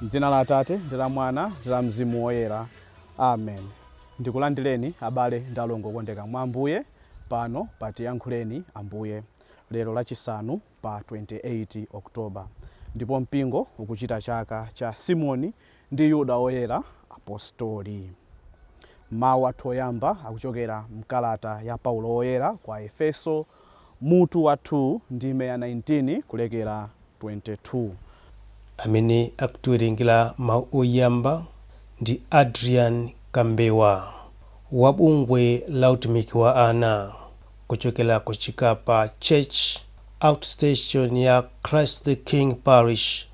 M'dzina la Atate, ndi la Mwana, ndi la Mzimu Woyera. Amen. Ndikulandireni abale ndi alongo okondeka mwa Ambuye pano pa Tiyankhuleni Ambuye lero lachisanu pa 28 October. Ndipo mpingo ukuchita chaka cha Simoni ndi Yuda Woyera Apostoli. Mawu athu oyamba akuchokera mkalata ya Paulo Woyera kwa Efeso mutu wa 2 ndime ya 19 kulekera 22. Amene akutiwerengera mawu oyamba ndi Adrian Kambewa wa bungwe la utumiki wa ana kuchokera ku Chikapa Church Outstation ya Christ the King Parish,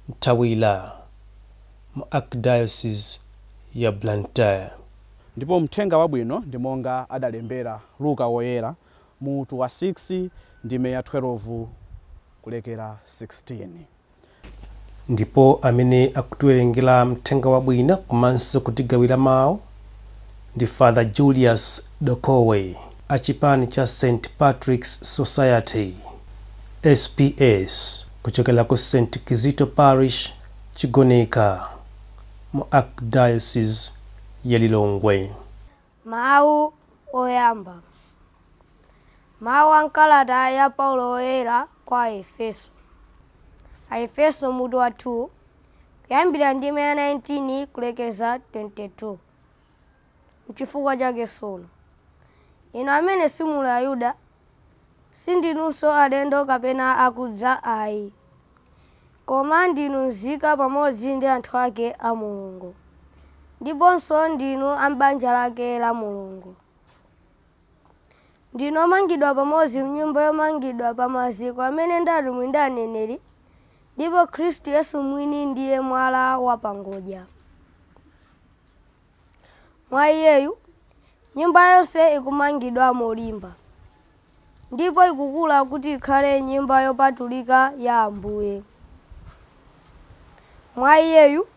Mthawira, mu Archdiocese ya Blantyre. Ndipo mthenga wabwino ndi monga adalembera Luka Woyera mutu wa 6 ndime ya 12 kulekera 16. Ndipo amene akutiwerengera mthenga wabwino komanso kutigawira mawu ndi Father Julius Dokowe a chipani cha St Patrick's Society, SPS, kuchokera ku St Kizito Parish, Chigoneka, mu Archdiocese ya Lilongwe. Mawu oyamba. Mawu a mkalata ya Paulo Woyera kwa Aefeso. Aefeso mutu wa 2, kuyambira ndime ya 19 kulekeza 22. N'chifukwa chake tsono, inu amene simuli Ayuda, sindinunso alendo kapena akudza ayi, koma ndinu nzika pamodzi ndi anthu ake a Mulungu, ndiponso ndinu a m'banja lake la Mulungu. Ndinu omangidwa pamodzi m'nyumba yomangidwa pa maziko amene ndi atumwi ndi aneneri, ndipo Khristu Yesu mwini ndiye mwala wapangodya. Mwa iyeyu, nyumba yonse ikumangidwa molimba, ndipo ikukula kuti ikhale nyumba yopatulika ya Ambuye. Mwa iyeyu,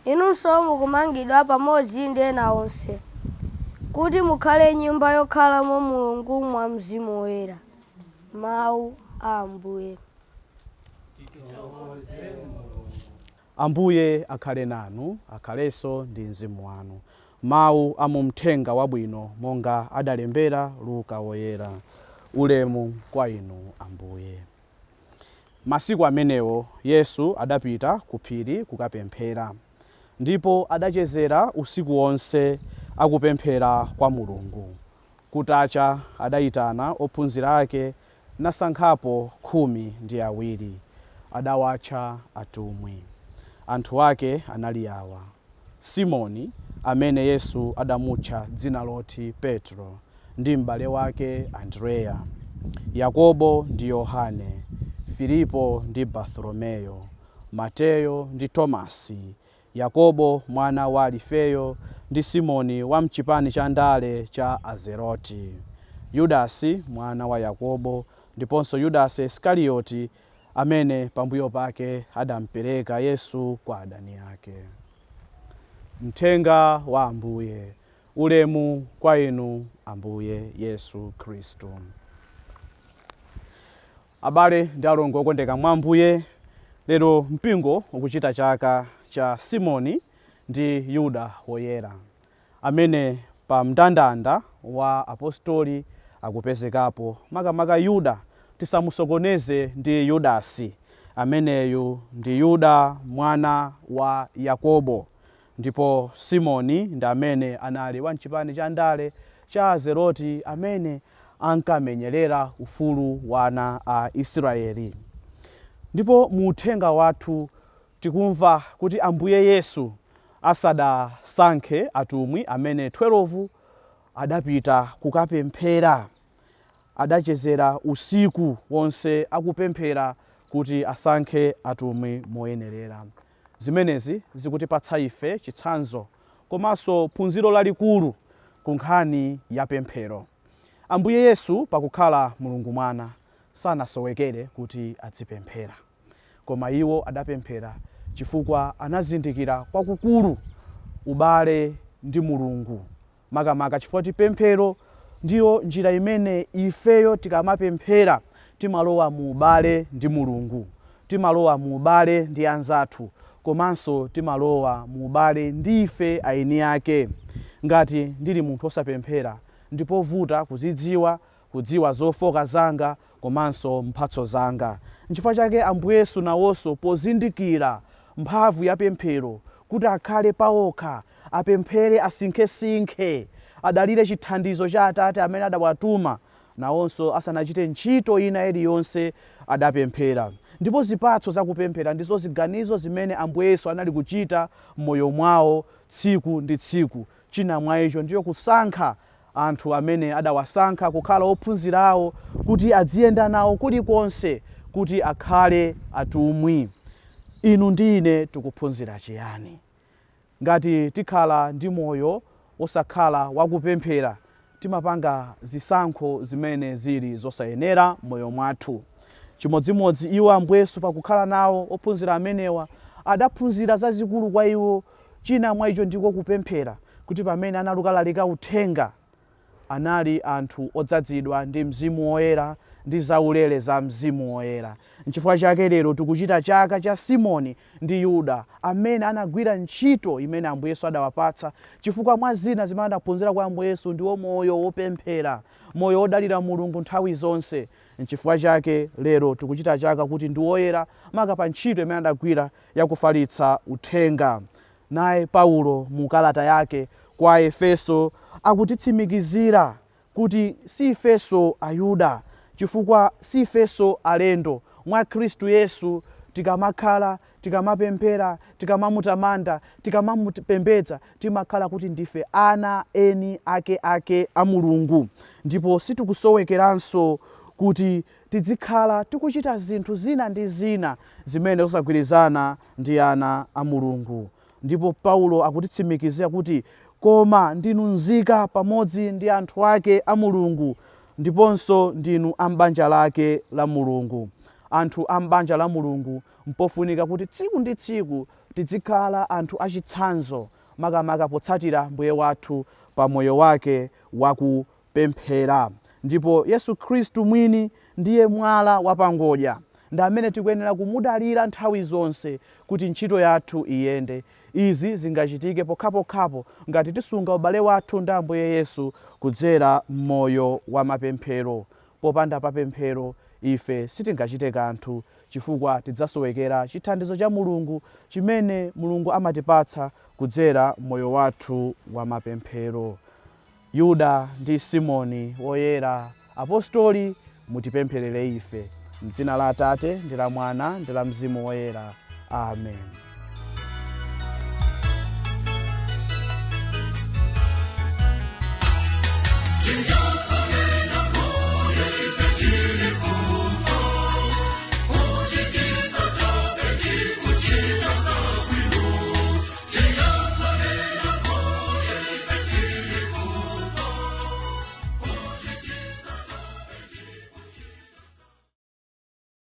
inunso mukumangidwa pamodzi ndi ena onse, kuti mukhale nyumba yokhalamo Mulungu mwa Mzimu Woyera. Mawu a Ambuye. Ambuye akhale nanu, akhalenso ndi mzimu wanu. Mawu a mu mthenga wabwino monga adalembera Luka Woyera. Ulemu kwa inu Ambuye. Masiku amenewo Yesu adapita ku phiri kukapemphera, ndipo adachezera usiku wonse akupemphera kwa Mulungu. Kutacha adayitana ophunzira ake nasankhapo 12, adawatcha atumwi. Anthu ake anali awa: Simoni, amene Yesu adamutcha dzina loti Petro, ndi m'bale wake Andreya, Yakobo ndi Yohane, Filipo ndi Bartholomeyo, Mateyo ndi Tomasi, Yakobo mwana wa Alifeyo ndi Simoni wa mchipani cha ndale cha Azeroti, Yudasi mwana wa Yakobo, ndiponso Yudasi Isikarioti amene pambuyo pake adampereka Yesu kwa adani ake. Mthenga wa Ambuye. Ulemu kwa inu Ambuye Yesu Khristu. Abale ndi alongo okondeka mwa Ambuye, lero mpingo ukuchita chaka cha Simoni ndi Yuda Woyera, amene pa mndandanda wa apostoli akupezekapo. Makamaka Yuda tisamusokoneze ndi Yudasi, ameneyu ndi Yuda mwana wa Yakobo, ndipo Simoni ndi amene anali wa mchipani cha ndale cha Azeroti amene ankamenyerera ufulu wa ana a Israeli. Ndipo mu uthenga wathu tikumva kuti Ambuye Yesu asadasankhe atumwi amene 12 adapita kukapemphera, adachezera usiku wonse akupemphera kuti asankhe atumwi moyenerera. Zimenezi zikutipatsa ife chitsanzo komanso phunziro lalikulu ku nkhani ya pemphero. Ambuye Yesu pakukhala Mulungu Mwana sanasowekere kuti adzipemphera, koma iwo adapemphera chifukwa anazindikira kwakukulu ubale ndi Mulungu, makamaka chifukwa kuti pemphero ndiyo njira imene ifeyo tikamapemphera timalowa mu ubale ndi Mulungu, timalowa mu ubale ndi anzathu, Komanso timalowa mu ubale ndife aeni ake. Ngati ndili munthu osapemphera, ndipovuta kuzidziwa, kudziwa zofoka zanga komanso mphatso zanga. Nchifukwa chake Ambuye Yesu nawonso pozindikira mphamvu ya pemphero, kuti akhale paokha, apemphere, asinkhesinkhe, adalire chithandizo cha Atate amene adawatuma, nawonso asanachite ntchito ina iliyonse adapemphera. Ndipo zipatso zakupemphera ndizo ziganizo zimene Ambuye Yesu anali kuchita m'moyo mwawo tsiku ndi tsiku. China mwa icho ndiyo kusankha anthu amene adawasankha kukhala ophunzira awo, kuti adziyenda nawo kulikonse, kuti akhale atumwi. Inu ndi ine tikuphunzira chiyani? Ngati tikhala ndi moyo osakhala wakupemphera, timapanga zisankho zimene zili zosayenera m'moyo mwathu. Chimodzimodzi iwo Ambuye Yesu pakukhala nawo ophunzira amenewa adaphunzira zazikulu kwa iwo. China mwa icho ndiko kupemphera, kuti pamene analukalalika uthenga anali anthu odzazidwa ndi Mzimu Woyera ndi zaulere za Mzimu Woyera. Nchifukwa chake lero tikuchita chaka cha Simoni ndi Yuda amene anagwira ntchito imene Ambuye Yesu adawapatsa, chifukwa mwa zina zimene adaphunzira kwa Ambuye Yesu ndiwo moyo wopemphera, moyo wodalira Mulungu nthawi zonse. Nchifukwa chake lero tikuchita chaka kuti ndi woyera maka pa ntchito imene adagwira yakufalitsa uthenga. Naye Paulo mu kalata yake kwa Efeso akutitsimikizira kuti si ifenso Ayuda, chifukwa si ifenso alendo. Mwa Khristu Yesu tikamakhala, tikamapemphera, tikamamutamanda, tikamamupembedza, timakhala kuti ndife ana eni ake ake a Mulungu. Ndipo sitikusowekeranso kuti tizikhala tikuchita zinthu zina ndi zina zimene zosagwirizana ndi ana a Mulungu. Ndipo Paulo akutitsimikizira kuti koma ndinu nzika pamodzi ndi anthu ake a Mulungu, ndiponso ndinu a m'banja lake la Mulungu. Anthu a m'banja la Mulungu mpofunika kuti tsiku ndi tsiku tizikhala anthu achitsanzo, makamaka potsatira Mbuye wathu pa moyo wake wakupemphera. Ndipo Yesu Khristu mwini ndiye mwala wapangodya, ndi amene tikuyenera kumudalira nthawi zonse kuti ntchito yathu iyende. Izi zingachitike pokhapokhapo ngati tisunga ubale wathu ndi Ambuye Yesu kudzera m'moyo wa mapemphero. Popanda papemphero ife sitingachite kanthu, chifukwa tidzasowekera chithandizo cha Mulungu chimene Mulungu amatipatsa kudzera moyo wathu wa mapemphero. Yuda ndi Simoni woyera apostoli, mutipempherere ife. M'dzina la Atate ndi la Mwana ndi la Mzimu Woyera. Amen. Do you